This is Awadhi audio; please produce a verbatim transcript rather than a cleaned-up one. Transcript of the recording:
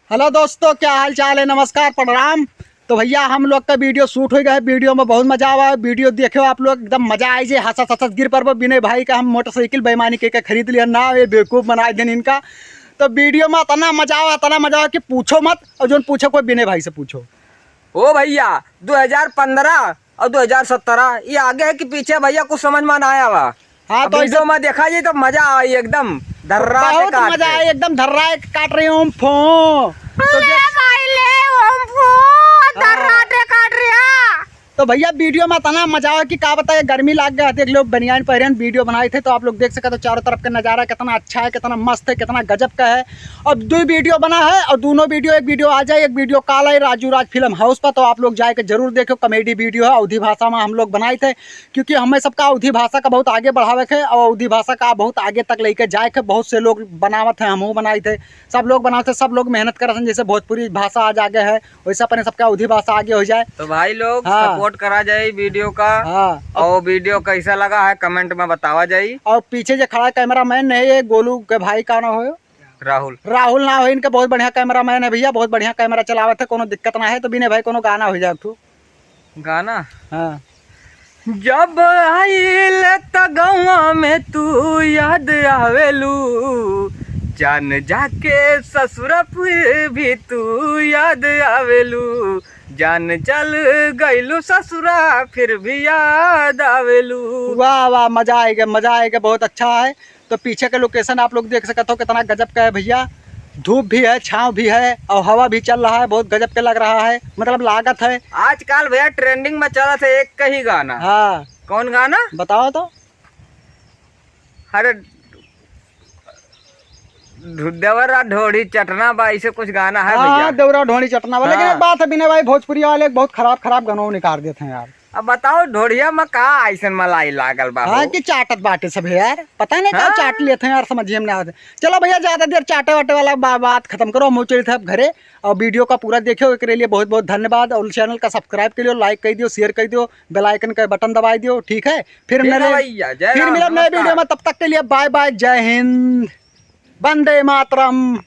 हेलो दोस्तों, क्या हाल चाल है? नमस्कार, प्रणाम। तो भैया, हम लोग का वीडियो शूट हो गया है, वीडियो में बहुत मजा आवा है। वीडियो देखो आप लोग, एकदम मजा आई जे, हंसत हंसत गिर पड़बो। विनय भाई का हम मोटरसाइकिल बेईमानी के, के खरीद लिया ना, ये बेवकूफ बना देन इनका। तो वीडियो में इतना मजा आवा, इतना मजा आवा कि पूछो मत, और जोन पूछे कोई विनय भाई से पूछो। ओ भैया, दो हज़ार पन्द्रह और दो हज़ार सत्रह, ये आगे है कि पीछे भैया, कुछ समझ में ना आवा। हाँ, अब तो वीडियो ऐसे में देखा जाए तो मजा आई एकदम, धर्रा बहुत मजा आई एकदम, धर्रा के काट रही हूँ फो। तो अरे देख भाई, ले हम फो, हाँ। धर्रा के काट रहा। तो भैया, वीडियो में इतना मजा आवा कि का बताए, गर्मी लाग गया। देख लो, बनियान पहरन वीडियो बनाए थे, तो आप लोग देख सकते हो चारों तरफ का नज़ारा कितना अच्छा है, कितना मस्त है, कितना गजब का है। अब दो वीडियो बना है और दोनों वीडियो, एक वीडियो आ जाए, एक वीडियो काल है राजू राज फिल्म हाउस पर, तो आप लोग जाके जरूर देखो, कॉमेडी वीडियो है, अवधी भाषा में हम लोग बनाए थे, क्योंकि हमें सबका अवधी भाषा का बहुत आगे बढ़ावे के और अवधी भाषा का बहुत आगे तक लेके जाए के। बहुत से लोग बनावत हैं, हमहूँ बनाए थे, सब लोग बनावत हैं, सब लोग मेहनत करत हैं, जैसे भोजपुरी भाषा आज आगे है, वैसे अपने सबका अवधी भाषा आगे हो जाए। तो भाई लोग, हाँ। सपोर्ट करा जाए वीडियो का। हाँ। और वीडियो कैसा लगा है, कमेंट में बतावा जाए। और पीछे जो खड़ा कैमरा मैन है, ये गोलू के भाई का ना हो, राहुल। राहुल ना हो, इनके बहुत बढ़िया कैमरा मैन है भैया, बहुत बढ़िया कैमरा चलावत है, कोनो दिक्कत ना है। तो विनय भाई, कोनो गाना हो जाए एक ठो। गाना? हाँ। जब आइल त गौवा में तू याद आवेलू, जान जाके ससुरा फिर भी तू याद आवेलू, जान चल गइलू ससुरा फिर भी याद आवेलू। वाह, वाह, मजा आएगा, मजा आएगा, बहुत अच्छा है। तो पीछे के लोकेशन आप लोग देख सकत हो, कितना गजब का है भैया। धूप भी है, छाँव भी है और हवा भी चल रहा है, बहुत गजब के लग रहा है, मतलब लागत है। आजकल भैया ट्रेंडिंग में चलत है एक ही गाना। हाँ। कौन गाना? बताओ तो। अरे, ढु-, देवरा ढोढ़ी चटना बा, ऐसे कुछ गाना है हाँ, भैया। देवरा ढोढ़ी चटना बा। लेकिन हाँ। एक बात है विनय भाई, भोजपुरी वाले बहुत खराब खराब गानों निकाल देते हैं यार। अब बताओ, ढोढ़िया में का अइसन मलाई लागल बा हाँ, हो? कि चाटत बाटे सब यार, पता नहीं का हाँ। चाट लेते हैं यार, समझिए में ना आते। चलो भैया, ज्यादा देर चाटे वाटे वाला बा-, बात खत्म करो, हम चलते हैं अब घरे। और वीडियो का पूरा देखियो, एकरे लिए बहुत बहुत धन्यवाद। और चैनल का सब्सक्राइब कर लियो, लाइक कर दियो, शेयर कर दियो, बेल आइकन का बटन दबाई दियो, ठीक है? फिर ठीक है मिले, भैया, जय फिर राम, मिले नए नमस्कार। वीडियो में, तब तक के लिए बाय बाय, जय हिंद, वंदे मातरम।